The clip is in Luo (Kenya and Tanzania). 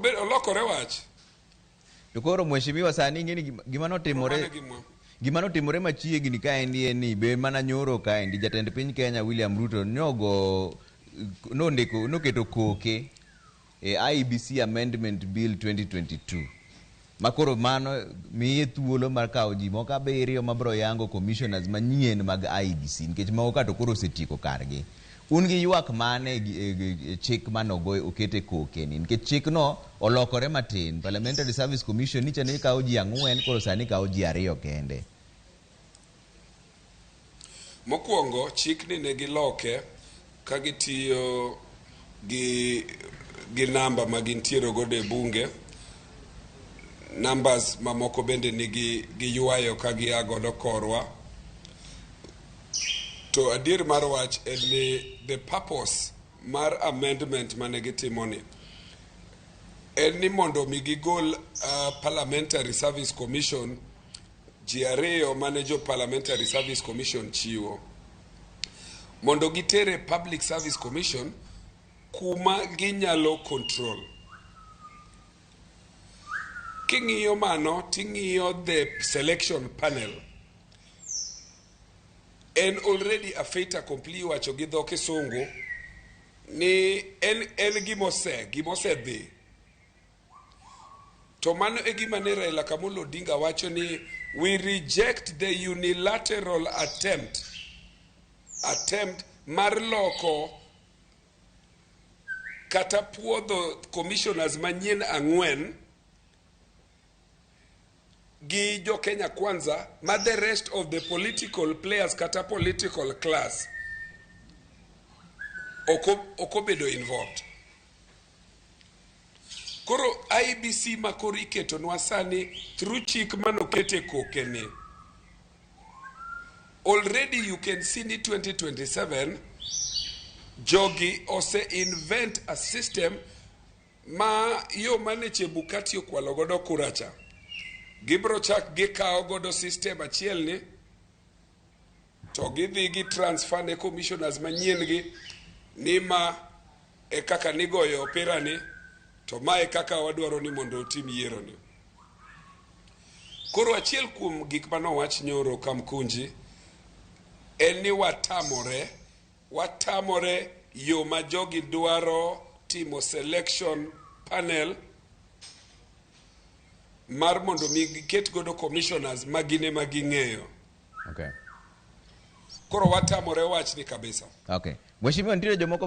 Olokore wach. To koro mheshimiwa sani ing'eni gima notimore Mano e gima. Gima notimore machiegni kaendi en ni be mana nyoro kaendi jatend piny Kenya William Ruto nogo nondiko noketo koke e IEBC Amendment Bill 2022 ma koro mano miye thuolo mar kawo ji moko abiriyo mabro yango commissioners manyien mag IEBC nikech moko ka to koro osetieko kargi. Un gi ywak mane e chik manogo okete koke ni nikech chikno olokore matin Parliamentary Service Commission nicha ne kawo ji ang'wen koro sani kawo ji ariyo kende. Mokwongo chikni ne giloke ka gitiyo gi namba ma gintiere godo e bunge numbers mamoko bende nigi giywayo ka gia godo korwa to adier mar wach en ni the purpose mar amendment mane gitimo ni en ni mondo mi gigol Parliamentary Service Commission ji ariyo mane jo Parliamentary Service Commission chiwo mondo gitere Public Service Commission kuma ginyalo control. King'iyo mano ting'iyo the selection panel en already a fait accompli iwacho gi dho kisungu ni en gimosedhi to mano e gima ne Raila Kamolo Odinga wacho ni we reject the unilateral attempt mar loko kata puodho commissioners manyien ang'wen gi jo Kenya Kwanza ma the rest of the political players kata political class ok obedo involved. Koro IEBC ma koro iketonwa sani through chik manokete koke ni already you can see ni 2027 jogi ose invent a system ma yo mane Chebukati okwalo godo kura cha gibro chak gikawo godo system achiel ni to gidhi gi transfer ne commissioners manyien gi ni ma e kaka nigoyo opira ni to ma e kaka wadwaro ni mondo otim yiero ni. Koro achiel kuom gik manowach nyoro Kamkunji en ni watamore yo ma jogi dwaro timo selection panel mar mondo mi giket godo commissioners ma gin ema ging'eyo. Koro watamore wachni kabisa. Okay. Mheshimiwa, nitiere jomoko ma